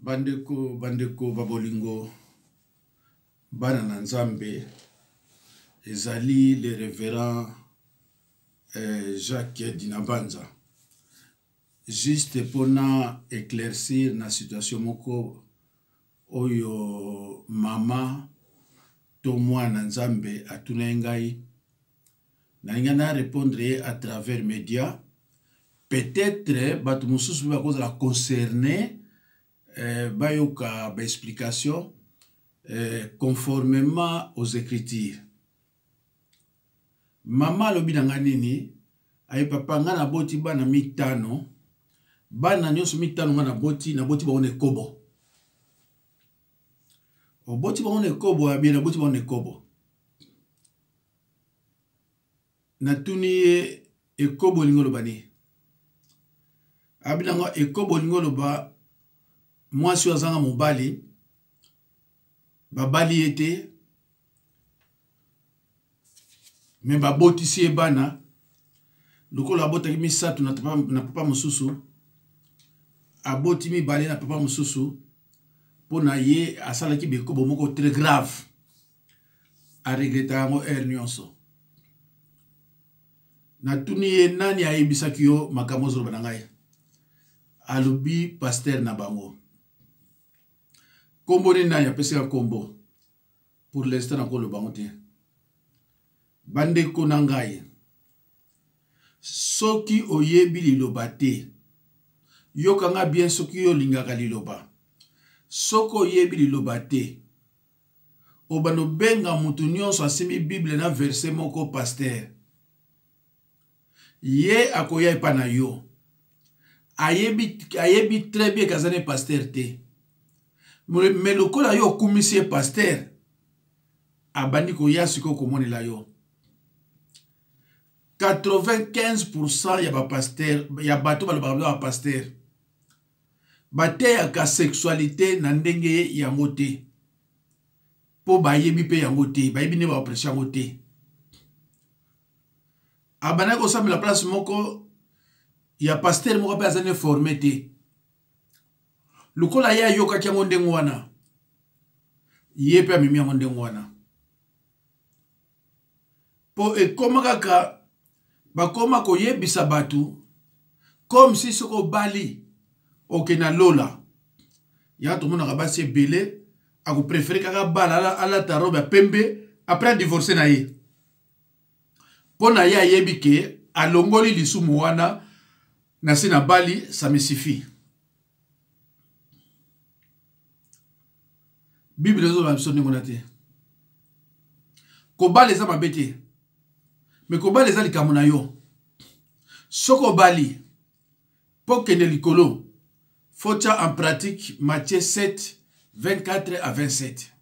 Bandeko, bandeko ba bolingo, bana na Nzambe, ezali le reverend eh, Jacques Dinabanza. Juste pona éclaircir na situation moko oyo mama to mwana Nzambe atunaki ngai, nalingi na répondre ye à travers media. Peut-être bato mosusu mpe bakozala concerne eh, bayoka baexplication eh, conformément aux écritures. Mama alobi na ngai nini? Aye papa, ngai naboti bana mitano, bana nyonso mitano ngai naboti, naboti bango na ekobo. Oboti bango na ekobo? Abie, naboti bango na ekobo. Natuni ye, ekobo elingi oloba nini? Abi nango, ekobo elingi oloba mwasi oyo azanga mobali, babali ye te, me babotisi ye bana. Lokola abotaki misato na papa, na papa mosusu, aboti mibale na papa mosusu, mpo na ye asalaki bekobo moko très grave, aregreta yango heure nyonso. Natuni ye, nani ayebisaki yo makambo ozoloba na ngai? Alobi pasteur na bango. Kombo nini? Nani apesika kombo? Pour l'instant nakoloba yango te. Bandeko na ngai, soki oyebi liloba te, yokanga bien. Soki yo olingaka liloba, soki oyebi liloba te, obanda obenga motu nyonso asimbi Bible na verset moko pasteur. Ye akoya epa na yo, ayebi, ayebi très bien kaza ne pasteur te, me lokola yo okumisi ye pasteur, abandi koya sikoyo komonela yo. 95% ya bapasteur, ya bato balobaka biso bapasteur, bateyaka sexualité na ndenge yango te, mpo bayebi mpe yango te, bayebi nde baopression yango te. Abandaki kosambela place moko ya pasteur moko mpe aza ne forme te. Lokola ye ayokaki yango ndenge wana, ye mpe amemi yango ndenge wana, mpo ekoma kaka bakoma koyebisa bato comme si soki obali okende na lola. Yango tomonaka basi ebele akoprefere kaka bala, alata robe ya pembe, après adivorce na ye, mpo na ye ayebi ke alongoli lisumu wana na se na bali, ça me suffit. Bible ezoloba biso ndenge wana te. Kobala eza mabe te, me kobala eza likambo na yo. Soki obali mpo okende likolo, faut tia en pratique Matthieu 7 24 à 27.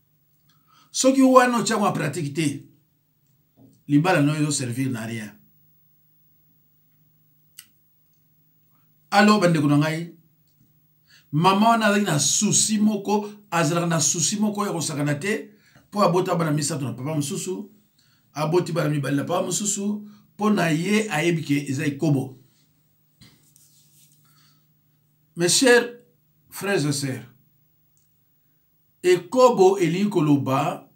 Soki wana otiango en pratique te, libala na yo ezoservir na rien. Alors bandeko na ngai, mama wana azalaki na susi moko, azalaka na susi moko ya kosakana te, mpo abota bana misato na papa mosusu, aboti bana mibale na papa mosusu, mpo na ye ayebi ke eza ekobo. Mes chers frères et sœurs, ekobo elingi koloba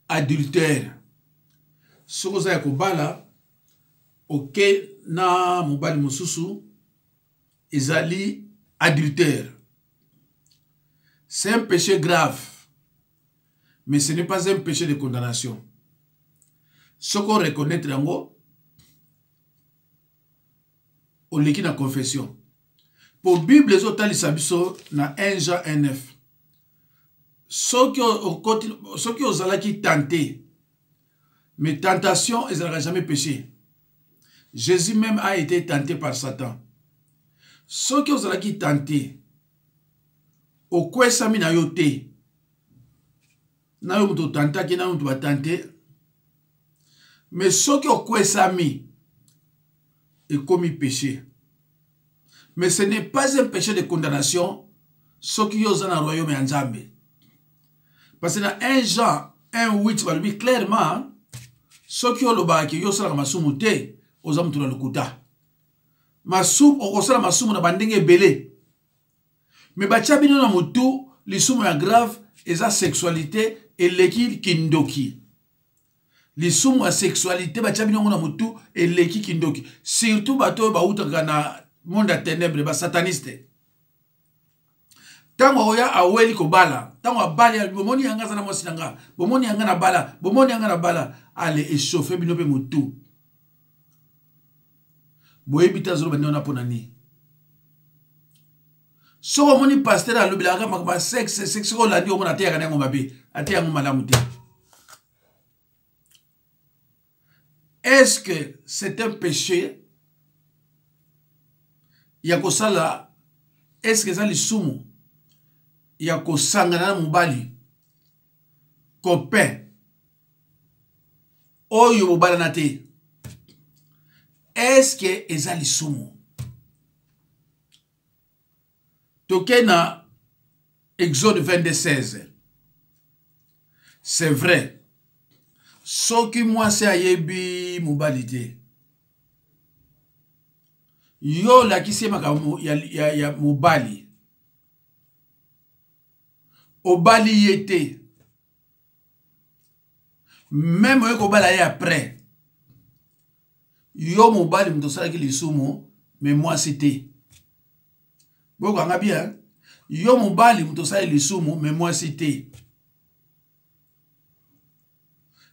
adultère. Soki oza ya kobala, oke na mobali mosusu, ezali adultère. C'est un péché grave, mais ce n'est pas un péché de condamnation. Soki oreconnaître yango, oleki na confession, po Bible ezotalisa biso na 1 Jean 1 9, soki okoti, soki ozalaki tenté, mais tentation ezalaka jamais péché. Jésus même a été tenté par Satan. Soki ozalaki tenté, okwesami na yo te, na yo moto otantaki, na yo moto batante, mais soki okwesami, ekomi péché, mais ce n'est pas un péché de condamnation soki yo oza na royaume ya Nzambe. Parce que na 1 Jean 1 8 balobi clairement, soki olobaka ke yo osalaka masumu te, oza moto na lokuta. Masumu, okosala masumu na bandenge ebele. Me batia bino na motu lisumu ya grave eza sexualité eleki kindoki. Lisumu ya sexualité batia bino yango na motu eleki kindoki. Surtout bato oyo bautaka na monde ya ténèbres, ba sataniste. Ntango akoya aweli kobala, ntango abali, bomoni yanga aza na mwasi na nga, bomoni yanga na bala, bomoni yanga na bala, ale echauffe bino mpe motu. Boyebi te azoloba nde wana mpo na nini. Soki omoni pasteur alobelaka makambo ya sexe, sexe, soki olandi omona ateyaka na yango mabe, ateya yango malamu te. Est-ce que c'est un péché ya kosala? Est-ce que eza lisumu ya kosangana na mobali copain oyo bobalana te? Est-ce que eza lisumu? Toke na Exode 22:16. C'est vrai, soki mwasi ayebi mobali te, yo olakisi ye makambo ya mobali, obali ye te, meme oye kobala ye après, yo mobali moto osalaki lisumu, me mwasi te. Bokanga bien, yo mobali moto osali lisumu, me mwasi te.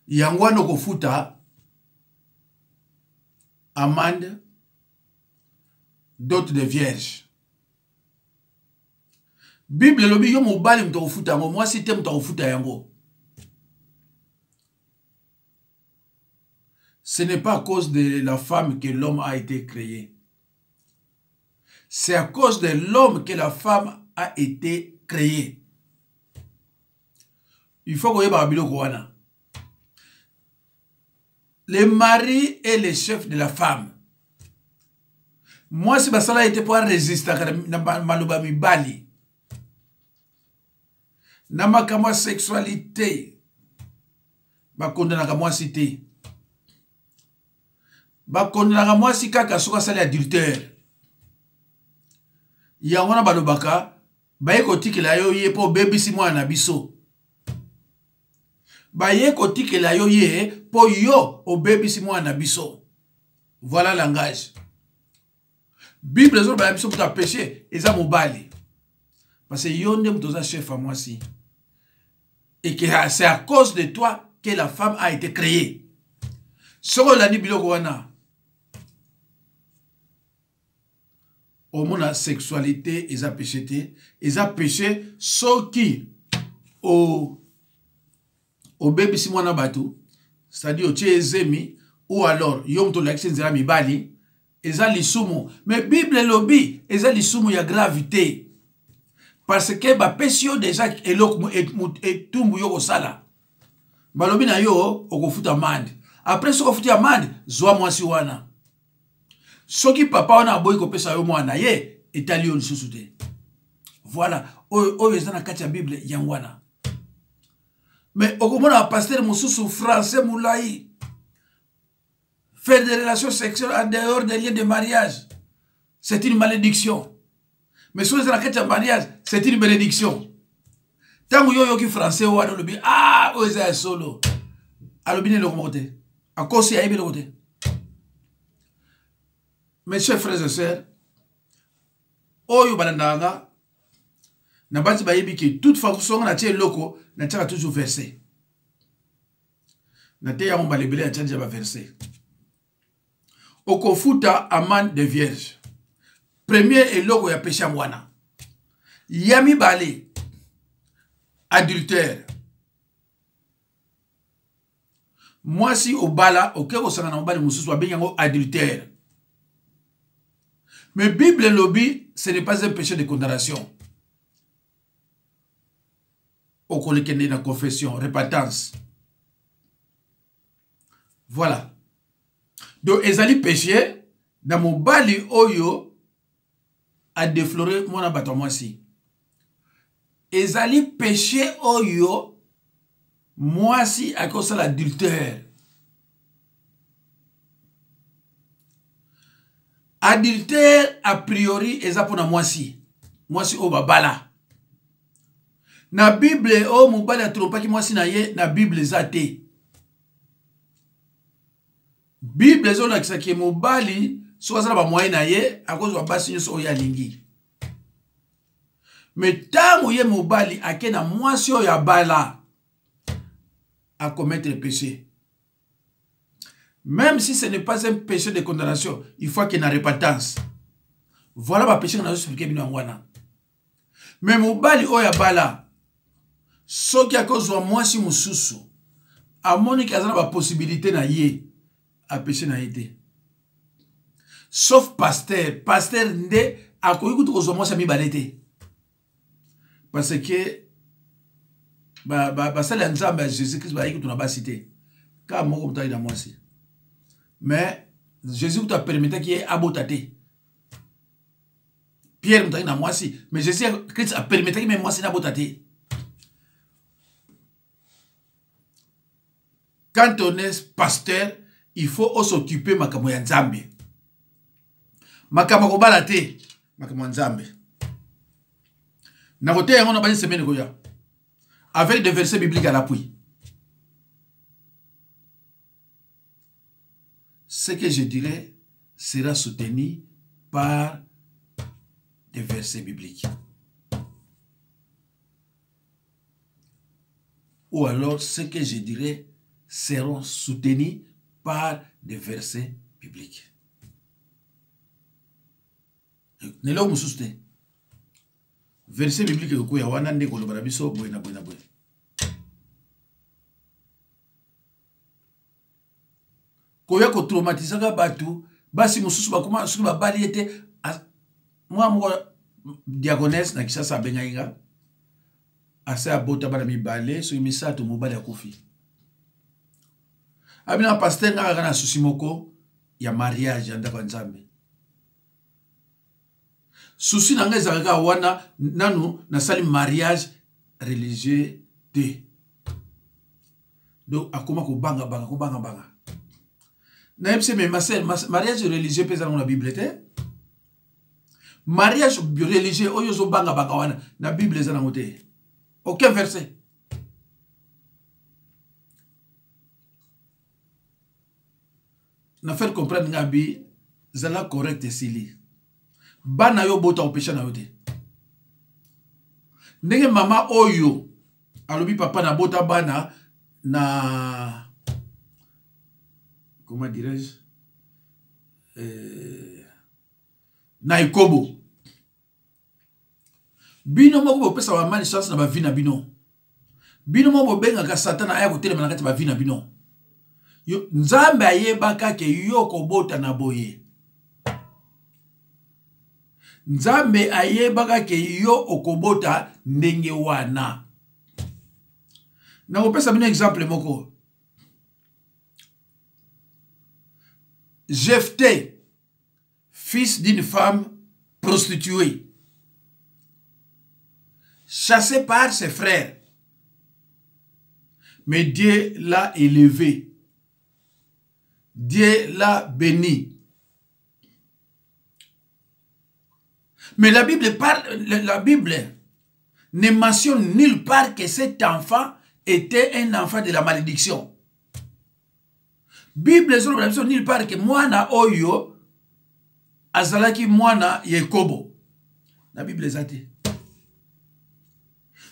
Yango wana okofuta amende dot de vierge. Bible elobi yo mobali moto akofuta yango, mwasi te moto akofuta yango. Ce n'est pas à cause de la femme que l'homme a été créé. C'est à cause de l'homme que la femme a été créée. Il faut koyebaka biloko wana. Le mari est le chef de la femme. Mwasi basala ye te mpo arésistaka na maloba mibali. Na makambo ya sexualité, bakondanaka mwasi te. Bakondanaka mwasi kaka soki asali adultère. Yango wana balobaka baye kotikela yo ye mpo obebisi mwana na biso. Baye kotikela yo ye mpo yo obebisi mwana na biso. Voilà langage. Bible ezoloba na biso moto apeshe eza mobali. Parce que yo nde moto oza chef ya mwasi. Et que c'est à cause de toi que la femme a été créée. Soki olandi biloko wana, omona sexualité eza péché te. Eza péché soki obebisi mwana bato, c'est-à-dire otie ezemi, ou alors yo moto olakisi nzela mibali, eza lisumu. Mais Bible elobi eza lisumu ya gravité, parce que bapesi yo déjà eloko etumbu yo kosala. Balobi na yo okofuta amende. Après soki ofuti amende, zwa mwasi wana. Soki papa wana aboyi kopesa yo mwana ye, etali yo lisusu te. Voilà, oyo eza na kati ya Bible yango wana. Mais okomona pasteur mosusu français molai, faire des relations sexuelles en dehors des liens de mariage, c'est une malédiction. Mais soki eza na kati ya mariage, c'est une bénédiction. Ntango yo oyoki français wana, olobi, ah, oyo eza ya solo. Alobi na eloko moko te, akosi, ayebi eloko te. Mes chers frères et sœurs oyo balandaka nga na basi, bayebi ke toute façon natie eloko, natiaka toujours verset. Nateya yango mbala ebele, natia deja baverset. Okofuta amende de vierge, premier eloko ya péché yango wana. Ya mibale, adultère. Mwasi obala, oke kosanga na mobali mosusu, babengi yango adultère. Mais Bible elobi ce n'est pas un péché de condamnation. Okolekende na confession, repentance. Voilà. Donc ezali péché na mobali oyo adéflore mwana bato ya mwasi. Ezali péché oyo mwasi akosala adultère. Adultère a priori eza mpona mwasi. mwasi oyo babala. Na Bible oyo mobali atrompaki mwasi na ye, na Bible eza te. Bible ezolakisa ke mobali soki aza na bamoyen na ye akozwa basi nyonso oyo alingi. Me ntango ye mobali ake na mwasi oyo abala, akomettre péché. Même si ce n'est pas un péché de condamnation, il faut qu'il y ait une repentance. Voilà ba péché que nazo expliquer bino yango wana. Mais mobali oyo abala, soki akozwa mwasi mosusu, amoni ke aza na ba possibilité na ye, apeshe na ye te. Sauf pasteur, pasteur nde akoki kutu kozwa mwasi ya mibale te. Parce que basali ya Nzambe ya Jésus-Christ bayaki kutu na basi te. Kaka moko moto ayaki na mwasi. Mais Jésus kutu apermetaki ye abota te. Pierre moto ayaki na mwasi, mais Jésus-Christ apermetaki me mwasi na abota te. Quand on est pasteur, il faut s'occuper makambo ya Nzambe. Makambo kobala te, makambo ya Nzambe. Nakoteya yango na bani semaine koya. Avec des versets bibliques à l'appui. Ce que je dirais sera soutenu par des versets bibliques. Ou alors, ce que je dirais seront soutenus par des versets bibliques. Neloko mosusu te. Verset biblique ekokwea wana nde koloba na biso boye na boye na boye. Koya kotraumatisaka bato, basi mosusu bakoma soki babali ye te. Mwa moko diaconesse na Kinshasa abengaki nga, ase abota bana mibale soki misato, mobali akufi. Abina pasteur, nga kaka na susi moko ya mariage ya ndako ya Nzambe. Susi na ngai ezalaka kaka wana, nanu nasali mariage religieux te. Donc akoma kobangabanga, kobangabanga. Nayebisi, mais ma sœur, mariage religieux mpe eza nango na Bible te. Mariage religieux oyo ozobangabanga wana na Bible eza nango te. Aucun verset. Na faire comprendre nga bi zala correct esili. Bana yo bota opesha na yo te. Ndenge mama oyo alobi papa na bota bana na comment dirais-je, na ekobo. Bino moko bopesa ba malchance na ba vie na bino. Bino moko bobengaka Satan aya kotelema na kati ba vie na bino. Yo, Nzambe ayebaka ke yo kobota na boye. Nzambe ayebaka ke yo okobota ndenge wana. Nakopesa bino exemple moko. Jephthé, fils d'une femme prostituée, chassé par ses frères, mais Dieu l'a élevé, Dieu l'a béni. Mais la Bible parle, la Bible ne mentionne nulle part que cet enfant était un enfant de la malédiction. Bible ezoloba na biso nulle part que mwana oyo azalaki mwana ya ekobo. Na Bible eza te.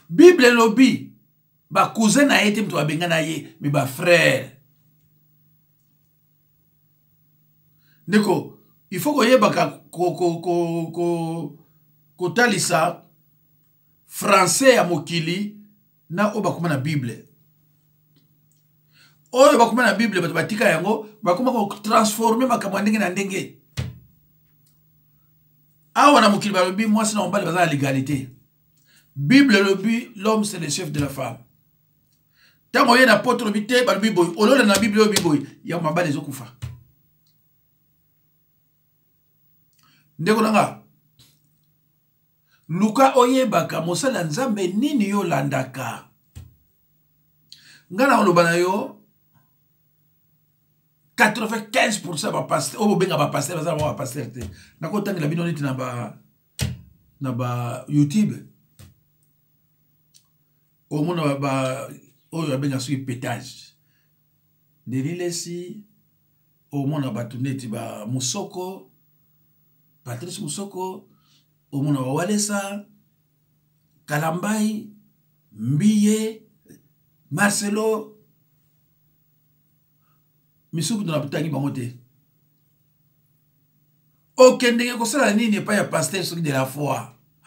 Bible elobi ba cousin na ye te moto babengana ye, mais ba frère. Ndeko, il faut koyebaka kotalisa français ya mokili na oyo bakoma na Bible. Oyo bakoma na Bible bato batika yango, bakoma kotransforme makambo ya ndenge na ndenge. Awa na mokili balobi mwasi na mobali baza na légalité. Bible elobi l'homme c'est le chef de la femme. Ntango oye na poto olobi te, balobi boye, olola na Bible oyo boye, ya mabala ezokufa. Ndeko na nga, luka oyebaka mosali ya Nzambe nini yo olandaka. Nga na koloba na yo 95% ba pasteur oyo bobenga ba pasteur baza ba pasteur te. Nakotangela bino neti na ba na ba youtube omona ba oyo babenga soki petage denis lesi omona bato neti ba musoko patrice musoko omona ba walesa kalambai mbiye marcelo misuku na tangi bango te okendeke kosala nini epai ya pasteur soki de la foi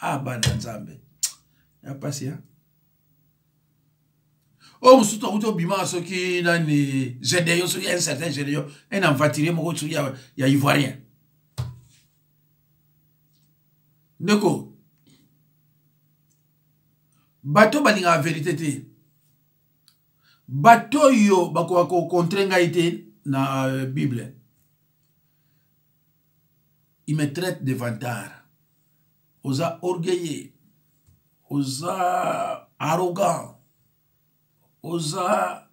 ah bana nzambe ya pasi ya oyo mosusu akuti obimaka soki nani gedeon soki un certain gedeon un aventurier moko soki ya, ya ivoirien ndeko bato balingaka verité te bato oyo bakoka kokontre ngai te na euh, bible il me traite de vantard oza orgueilleux oza arrogant oza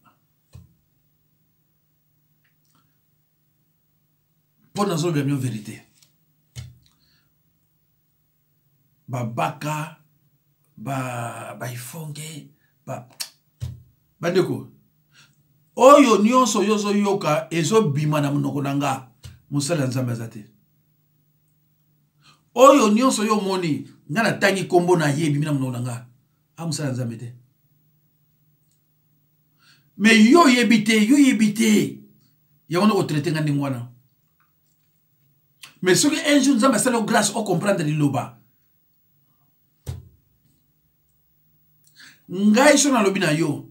mpo nazolobela bino verité babaka ba baifonge ba bandeko oyo nyonso oyo ozoyoka ezobima na monoko na nga mosali ya nzambe aza te oyo nyonso yo omoni nga natangi nkombo na ye ebimi na monoko na nga a mosali ya nzambe te me yo oyebi te yo oyebi te yango nde kotraite nga ndenge wana mais soki un jour nzambe asali yo grâce ocomprendre liloba ngai so nalobi na yo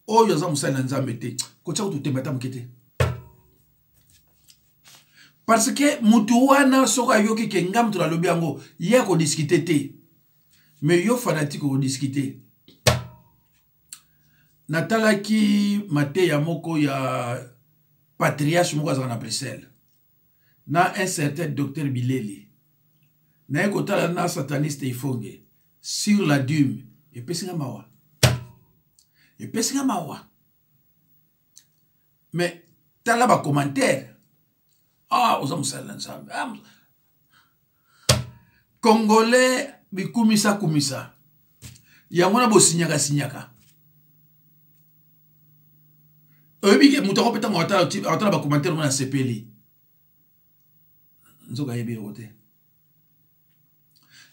oyo aza mosali na nzambe te kotya kutu tembe ata moke te parce que motu wana soki ayoki ke ngai moto nalobi yango ye akodiskite te mais yo fanatique okodiskite natalaki mateya moko ya patriarche moko azalaka na bruxelles na un certain docteur bileli naye kotala na sataniste ifonge sur la dume epesi nga mawa epesi nga mawa mais tala bacommentaire ah oza mosali na nzambe ah, congolais bikumisa kumisa yango na bosinyaka sinyaka oyebi ke moto yango mpe ntango atala bacommentaire ngo nasepeli nzoka ayebi eloko te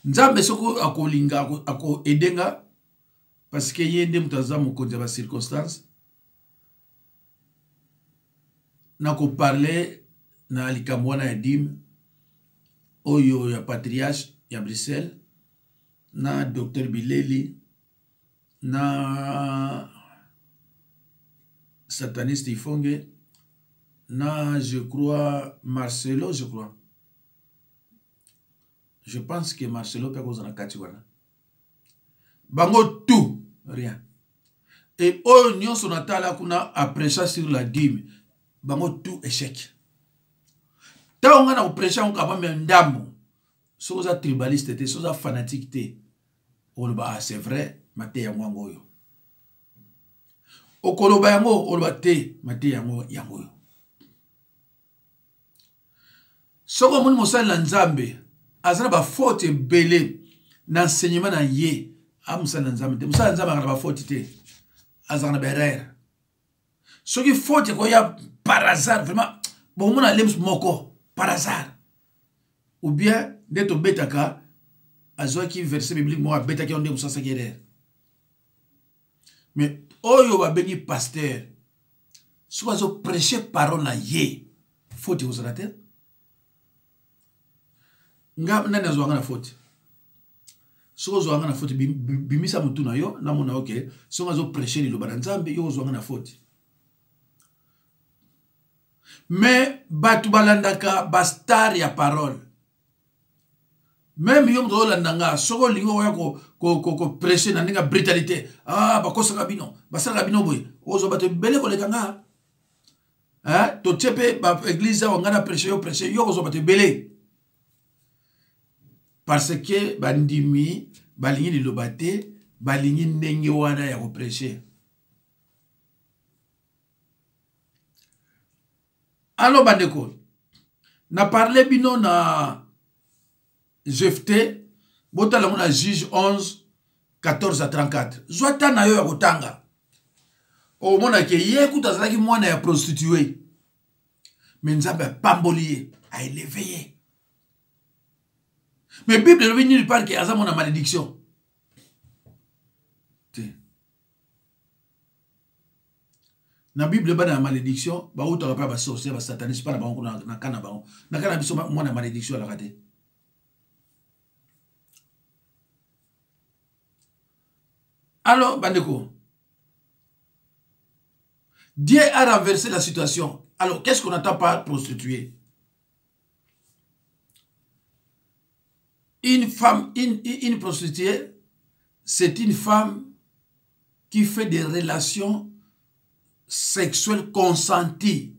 nzambe soki akolinga akoede nga parce que ye nde moto aza mokonzi ya bacirconstance nakoparle na likambo wana ya dime oyo ya patriarche ya bruxelles na docteur bileli na sataniste ifonge na je crois marcelo je crois je pense que marcelo mpe akozala na kati wana bango tout rien e oyo nyonso natala kuna apresa sur la dime bango tout échec ntango ngai na kopresa yango kamame ndambo soki oza tribaliste te soki oza fanatique te oloba ah c'est vrai mateya yango yango oyo okoloba yango oloba te mateya yango yango oyo soki omoni mosali na nzambe aza na bafaute ebele na enseignement na ye a mosali na nzambe te mosali na nzambe azalaka na bafaute te azalaka na baerreur soki faute ekoya par hasard vraiment bomona lems moko par hasard ou bien nde tobetaka azwaki verset biblique moko abetaki yango nde mosusu asaki erreur mais oyo babengi pasteur soki azo prêche parole na ye faute ekozala te nga nani azwa nga na faute soki ozwa nga na faute bimisa motu na yo namona oke soki azo prêche liloba na nzambe yo ozwa nga na faute mais bato balandaka bastar ya parole meme yo moto ozolanda nga soki olingi oya koprêche na ndenge ya brutalité ah, bakosaka bino basalaka bino boye ozwa bato ebele koleka nga totie mpe baeglise awa ngai na prêche yo prêche yo kozwa bato ebele parce que bandimi balingi liloba te balingi ndenge wana ya koprêche alo bandeko na parle bino na jefte. Botala yango na Juge 11 14 à 34. Zwa temps na yo ya kotanga. Okomona ke ye kutu azalaki mwana ya prostituée. Mais Nzambe apamboli ye, a élevé ye. Mais Bible elobi nulle part ke aza mwana malédiction. Te. Na Bible bana ya malédiction bautaka mpe ba sorcier, ba sataniste mpa na bango kuna na kana bango. Na kana biso mwana ya malédiction alaka te. Alors, bandeko, Dieu a renversé la situation. Alors, qu'est-ce qu'on attend par prostituée? Une femme, une prostituée, c'est une femme qui fait des relations sexuelles consenties,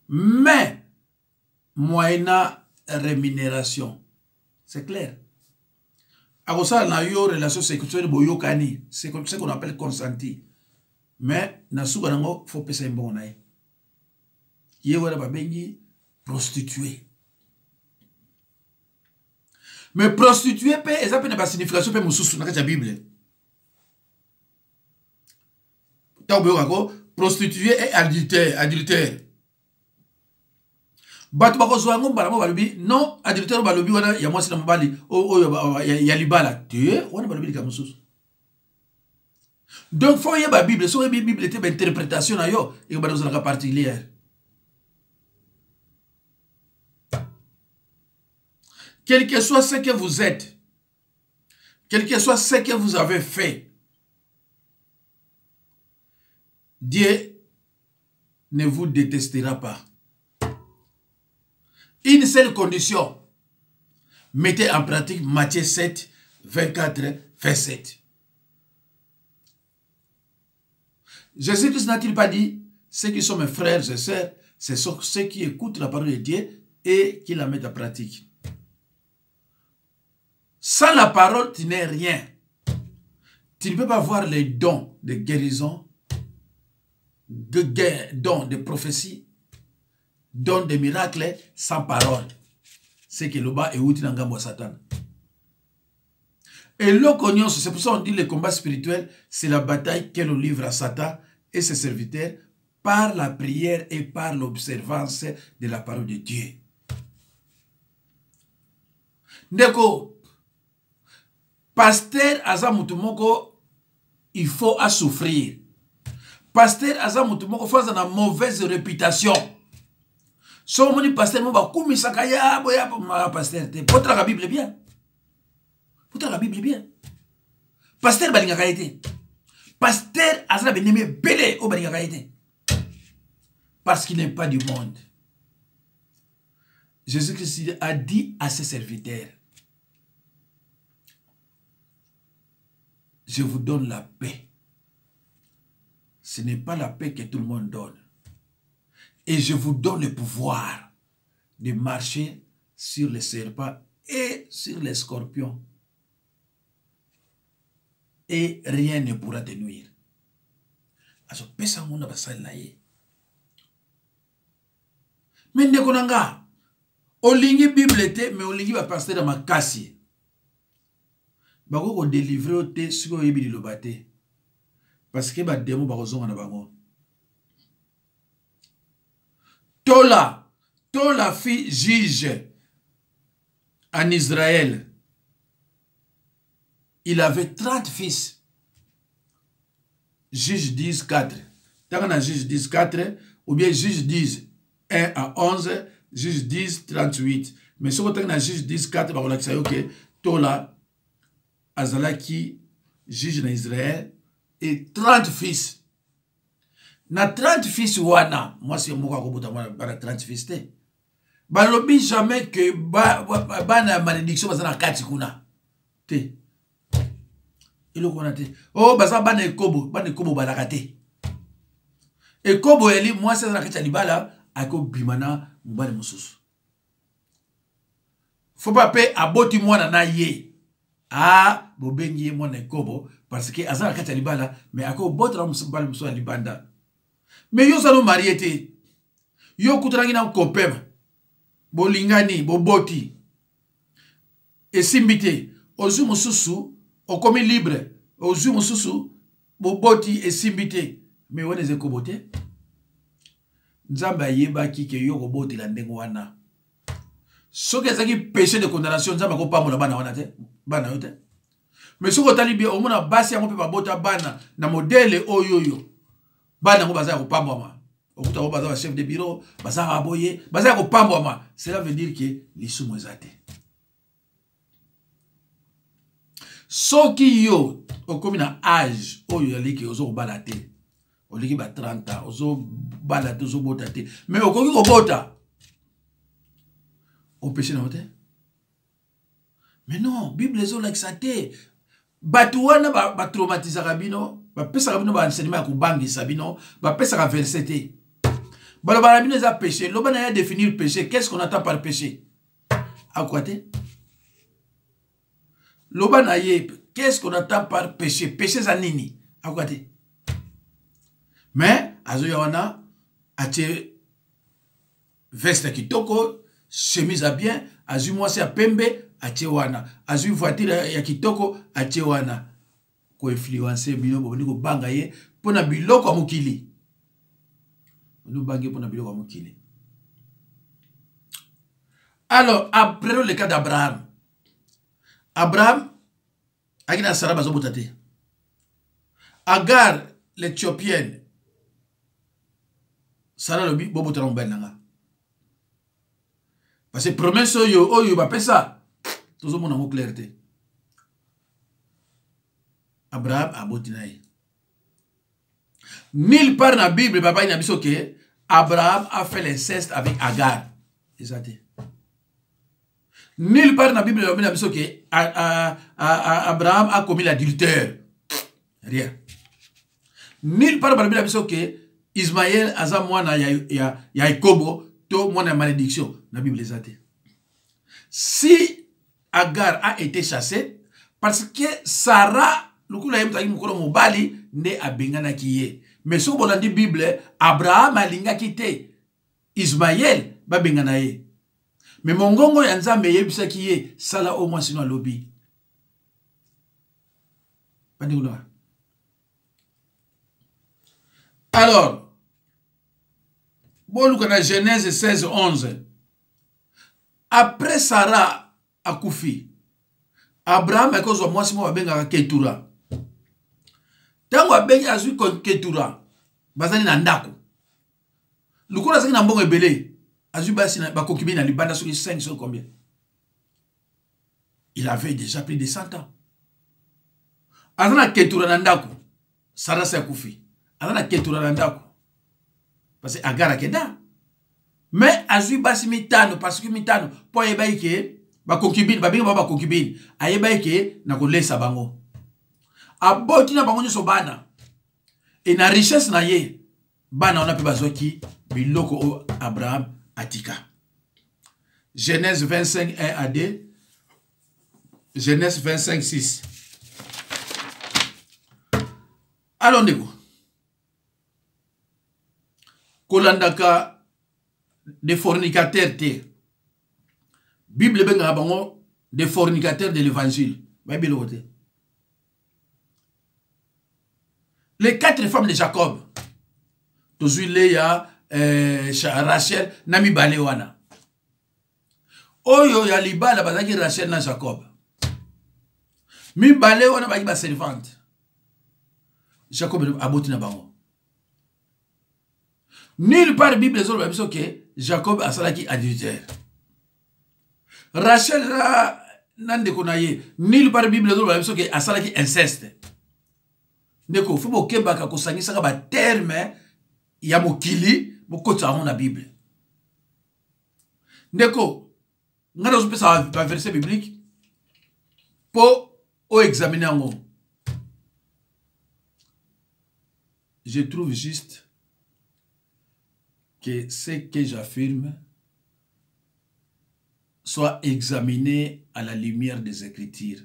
mais moyennant rémunération. C'est clair. Akosala na yo relation sexuelle boyokani, c'est ce qu'on appelle consenti. Mais na suka nango faut pesa mbongo na ye. Ye wana babengi prostituée. Mais prostituée pe eza pe na ba signification pe mosusu na kati ya Bible. Ntango boyokako prostituée et adultère, adultère. Bato bakozwa yango mbala moko balobi non adultère oyo balobi wana ya mwasi na mobali oyo ya libala te, wana balobi likambo mosusu. Donc faut oyeba Bible. Soki oyebi Bible te, bainterprétation na yo ekobanda kozalaka particulière. Quel que soit ce que vous êtes, quel que soit ce que vous avez fait, Dieu ne vous détestera pas. Une seule condition, mettez en pratique Matthieu 7, 24, 27. Jésus-Christ n'a-t-il pas dit, ceux qui sont mes frères et sœurs, ce sont ceux qui écoutent la parole de Dieu et qui la mettent en pratique. Sans la parole, tu n'es rien. Tu ne peux pas avoir les dons de guérison, de dons de prophétie, dons de miracles sans parole. C'est que le bas est outil dans le Satan. Et l'occasion, c'est pour ça qu'on dit le combat spirituel, c'est la bataille qu'elle nous livre à Satan et ses serviteurs par la prière et par l'observance de la parole de Dieu. Ndeko, pasteur aza mutu moko, il faut à souffrir. Pasteur aza mutu moko, faut aza na mauvaise réputation. So omoni pasteur moko bakumisaka ya boya ma pasteur te. Potraka Bible bien. Potraka Bible bien. Pasteur balingaka ye te. Pasteur aza na benemi ebele oyo balingaka ye te. Parce qu'il n'est pas du monde. Jésus-Christ a dit à ses serviteurs, je vous donne la paix. Ce n'est pas la paix que tout le monde donne. Et je vous donne le pouvoir de marcher sur les serpents et sur les scorpions. Et rien ne pourra te nuire. Azo pesa ngo na basali na ye. Mais ndeko na nga, olingi Bible te, mais olingi ba pasteur ya makasi. Bako ko délivrer yo te soki oyebi liloba te. Parce que ba démons bakozonga na bango. Tola, Tola fit juge en Israël. Il avait 30 fils. Juge 10, 4. Tant qu'on a juge 10, 4, ou bien juge 10, 1 à 11, juge 10, 38. Mais ce qu'on a juge 10, 4, bah, on a dit, ok, Tola, azalaki, juge en Israël, et 30 fils. Na 30 fils wana, moi c'est moi qui ai bana 30 fils te. Balobi jamais que bana malédiction baza na kati kuna. Te. Eloko wana te. Oh, baza bana ekobo, bana ekobo balaka te. Ekobo eli mwasi aza na kati ya libala, akobima na mobali mosusu. Faut pas pe aboti mwana na ye. Ah, bobengi ye mwana ekobo parce que aza na kati ya libala, mais akobotela mobali mosusu ya libanda. Mais yo oza no marié te. Yo okutanaki na copain. Bolingani, boboti. Esimbi te. Ozwi mosusu, okomi libre. Ozwi mosusu, boboti, esimbi te. Mais wana eza ekobo te. Nzambe ayebaki ke yo kobotela ndenge wana. Soki ezalaki péché de condamnation, Nzambe akopambola bana wana te, bana yo te. Mais soki otali bien, omona basi yango mpe babota bana na modèle oyo oyo. Bana yango baza ya kopambwama. Okuta bango baza ba chef de bureau, baza ba boye, baza ya kopambwama. Cela veut dire que lisumu eza te. Soki yo okomi na age oyo yaliki ozo kobala te, oleki ba 30 ans, ozobala te, ozobota te, mais okoki kobota, opeshe na yo te. Mais non, Bible ezolakisa te. Bato wana batraumatisaka bino, bapesaka bino ba enseignement ya kobangisa bino, bapesaka verset te. Baloba na bino eza péché. Loba na ya définir péché. Qu'est-ce qu'on attend par péché? Akoka te. Loba na ye, qu'est-ce qu'on attend par péché? Péché eza nini? Akoka te. Mais azoya wana atie veste ya kitoko, chemise ya bien, azwi mwasi ya pembe atie wana, azwi voiture ya kitoko atie wana, koinfluencer bino, bobandi kobanga ye mpo na biloko ya mokili. Bobandi kobanga ye mpo na biloko ya mokili. Alors, après le cas d'Abraham, Abraham aki na Sarah bazobota te. Agar l'Éthiopienne, Sarah alobi bobota na mobali na nga. Parce que promesse oyo oyo bapesa tozomona yango clair te. Abraham aboti na ye. Nulle part na Bible babai na biso ke Abraham a fait l'inceste avec Agar. Eza te. Nulle part na Bible babai na biso ke Abraham a commis l'adultère. Rien. Nulle part balobi na biso ke Ismaël aza mwana ya ekobo to mwana ya malédiction. Na Bible eza te. Si Agar a été chassée parce que Sarah lokola ye mutaki mokolo mobali nde abenganaki ye. Mais soki bolandi Bible, Abraham alingaki te Ismaël babengana ye. Mais mongongo ya Nzambe eyebisaki ye sala oyo mwasi no alobi. Bandeko na. Alors, boluka na Genèse 16 11. Après Sarah akufi, Abraham akozwa mwasi moko babengaka Ketura. Ntango abengi azwi Ketura, bazali na ndako. Lokola azalaki na mbongo ebele, azwi basi bakoki na libanda soki 5 soki combien. Il avait déjà plus de 100 ans. Aza na Ketura na ndako. Sarah se akufi. Aza na Ketura na ndako. Parce que Agar akenda. Mais azwi basi mitano, parce que mitano, po ayebaki ke ba concubine, ba bengi bango ba concubine, ayebaki ke na kolesa bango. Aboti na bango nyonso bana. Et na richesse na ye, bana wana pe bazwaki biloko oyo Abraham atika. Genèse 25, 1 à 2. Genèse 25, 6. Alors, ndeko, kolandaka des fornicateurs te. Bible ebengaka bango des fornicateurs de l'évangile. Bayebi eloko te. Les 4 femmes de Jacob, tozwi Léa, Rachel na mibale wana. Oyo ya libala bazalaki Rachel na Jacob. Mibale wana bazalaki ba servante. Jacob aboti na bango. Nulle part Bible ezoloba biso ke Jacob asalaki adultère. Rachel na ndeko na ye, nulle part Bible ezoloba biso ke asalaki inceste. Ndeko, faut bokebaka kosangisaka ba terme ya mokili bokotisa yango na Bible. Ndeko, nga nazopesa ba verset biblique po o examiner yango. Je trouve juste que ce que j'affirme soit examiné à la lumière des Écritures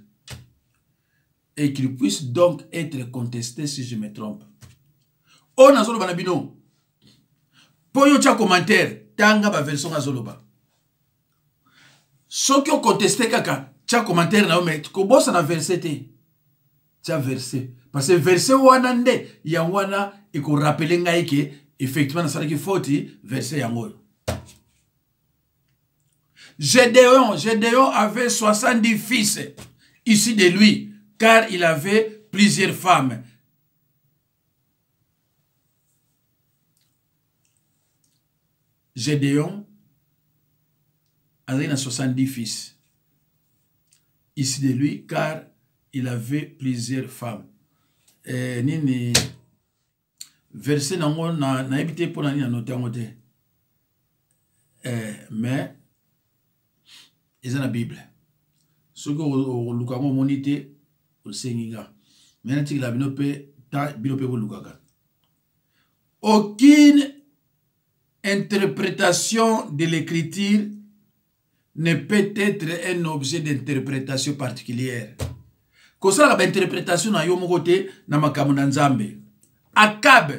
et qu'il puisse donc être contesté si je me trompe. Oyo nazoloba na bino, po yo tia commentaire, tanga ba version nazoloba. Soki o contester kaka, Tia commentaire na yo, mais kobosana verset te. Tia verset, parce que verset wana nde yango wana ekorapele ngai ke effectivement nasalaki faute. Verset yango oyo. Gédéon avait 70 fils issus de lui, car il avait plusieurs femmes. Gédéon azalaki na 70 fils issus de lui, car il avait plusieurs femmes. Eh, nini verset nango nayebi te mpo na nini nanote yango te, eh, mais eza na Bible. Soki oluka yango omoni te, osengi nga, mais natikela bino mpe ta bino mpe bolukaka. Aucune interprétation de l'écriture ne peut être un objet d'interprétation particulière. Kosalaka bainterprétation na yo moko te na makambo na Nzambe. Akab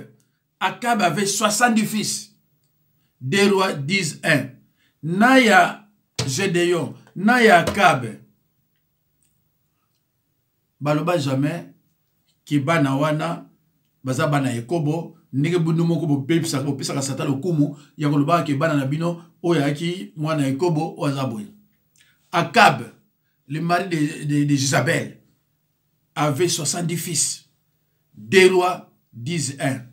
avait 70 fils. 2 Rois 10 1. Na ya Gédéon na ya Akab, baloba jamais ke bana wana baza bana ekobo. Ndenge bino moko bobebisaka, bopesaka Satan lokumu ya kolobaka ke bana na bino oyo ayaki mwana ekobo, oyo aza boye. Akab, le mari de Jezabel, avait 70 fils. 2 Rois 10 1.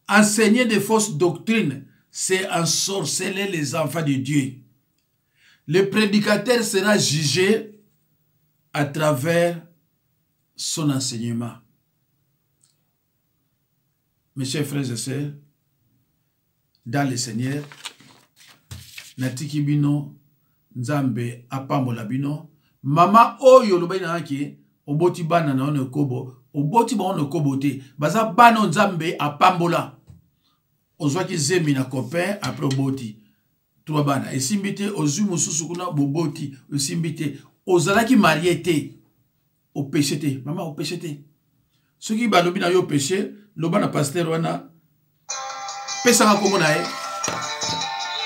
Enseigner de fausses doctrines, c'est ensorceler les enfants de Dieu. Le prédicateur sera jugé à travers son enseignement. Mes chers frères et sœurs, dans le Seigneur, natiki bino, Nzambe apambola bino. Mama oyo olobaki na ke oboti bana na yo na ekobo, oboti bango na ekobo te, baza bana oyo Nzambe apambola. Ozwaki zemi na copain, après oboti trois bana, esimbi te, ozwi mosusu kuna, boboti, esimbi te, ozalaki marie te, opeshe te, mama, opeshe te. Soki balobi na yo opeshe, loba na pasteur wana, pesanga nkombo na ye,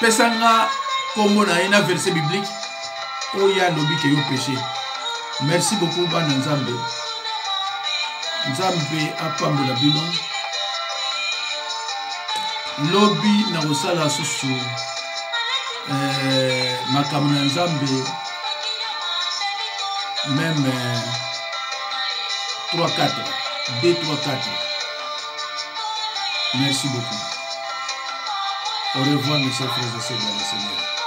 pesanga nkombo na ye na verset biblique oyo alobi ke yo péché. Merci beaucoup, bana Nzambe. Nzambe apambola bino. Lobi nakosala susu eh, makambo na Nzambe même eh, 3 4 2 3 4. Merci beaucoup. Au revoir, mes chers frères et sœurs dans le Seigneur.